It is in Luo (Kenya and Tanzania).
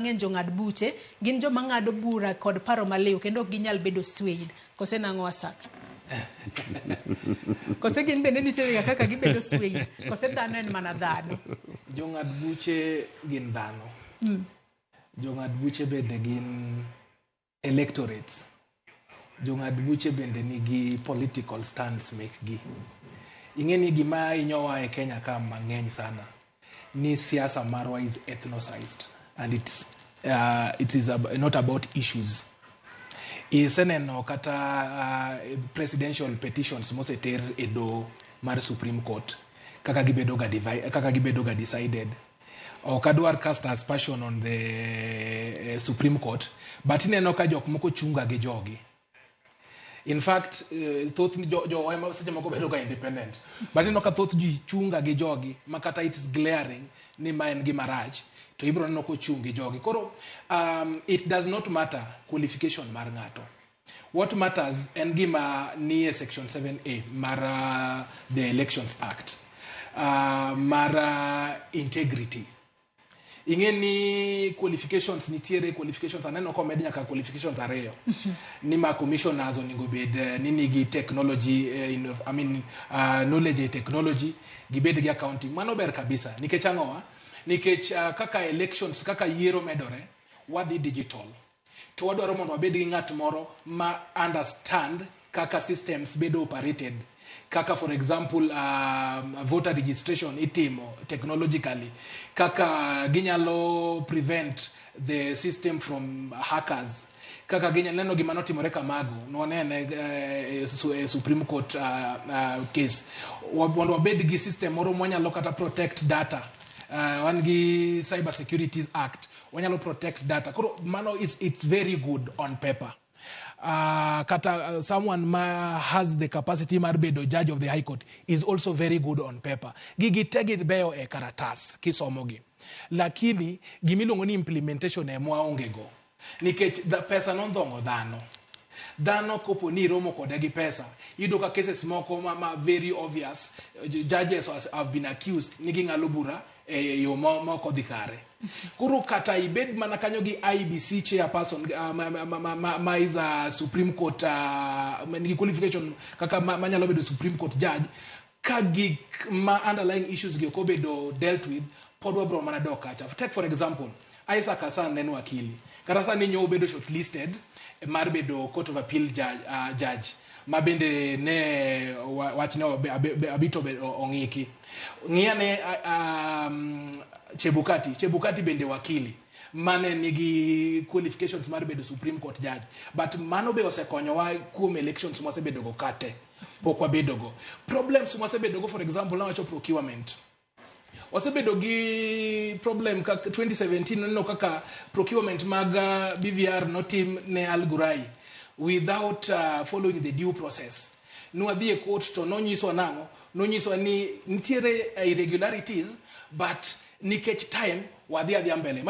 Mang'eny jong'ad buche gin joma ng'ado bura kod paro maliw kendo ok ginyal bedo swayed. Kose nang'o, Asaka? Kose gin bende nitiere ga kaka gibedo swayed? Kose dhano en mana dhano? Jong'ad buche gin dhano. Jong'ad buche bende gin electorates. Jong'ad buche bende nigi political stance mekgi. Ing'e ni gima hinyowa e Kenya ka mang'eny sana ni siasa marwa is ethnicized and it is not about issues. Iseneno kata presidential petitions moseter e doho mar Supreme Court kaka gibedo ga decided. Ok adwar cast aspersion on the Supreme Court, but ineno ka jok moko chunga gi jogi. In fact, thoth jo ema seche moko bedo ga independent, but ineno ka thoth ji chunga gi jogi ma kata it's glaring ni ma en gima rach to ibiro neno kochung gi jogi. Koro it does not matter qualification mar ng'ato. What matters en gima nie section 7A mar the Elections Act mar integrity. Ing'e ni qualifications nitiere qualifications, aneno komed nyaka qualifications ariyo ni ma commissioners onego bed ni nigi technology, I mean, knowledge e technology, gibed gi accounting. Mano ber kabisa. Nikech ang'owa? Nikech kaka elections, kaka yiero medore, wadhi digital, to wadwaro mondo wabed gi ng'at moro ma understand kaka systems bedo operated, kaka for example voter registration itimo technologically, kaka ginyalo prevent the system from hackers, kaka ginyalo neno gima notimore kamago nwanene e Supreme Court case. Mondo wabed gi system moro mwanyalo kata protect data. Wan gi Cyber Securities Act, wanyalo protect data. Koro mano it's very good on paper. Kata someone ma has the capacity mar bedo judge of the High Court is also very good on paper. Gigi te gibeyo e karatas kisomogi, lakini gimiluongo ni implementation ema waonge go, nikech pesa nondhong'o dhano. Dhano kopo ni iromo kode gi pesa, iyudo ka cases moko ma very obvious, judges have been accused ni ging'alo bura e yo ma ok odhi kare. Koro kata ibed mana kanyo gi IEBC chairperson ma is a Supreme Court, nigi qualification kaka manyalo bedo Supreme Court judge, ka gik ma underlying issues gi ok obedo dealt with, pod wabro mana dok kacha. Take for example, Isaac Hassan ne en wakili. Kata sani nyo obedo shortlisted mar bedo Court of Appeal judge ma bende ne wachne abito ong'iki. Ng'iyane Chebukati. Chebukati bende wakili mane nigi qualifications mar bedo Supreme Court judge, but mano be osekonyowa kuom elections mwasebedogo kate pok wabedogo problems mwasebedogo? For example, nawacho procurement, wasebedo gi problem kaka 2017 neno kaka procurement mag BVR notim ne Al Gurai without following the due process. Nwadhi e court to nonyiswa nang'o? Nonyiswa ni nitiere irregularities, but nikech time wadhi adhiya mbele.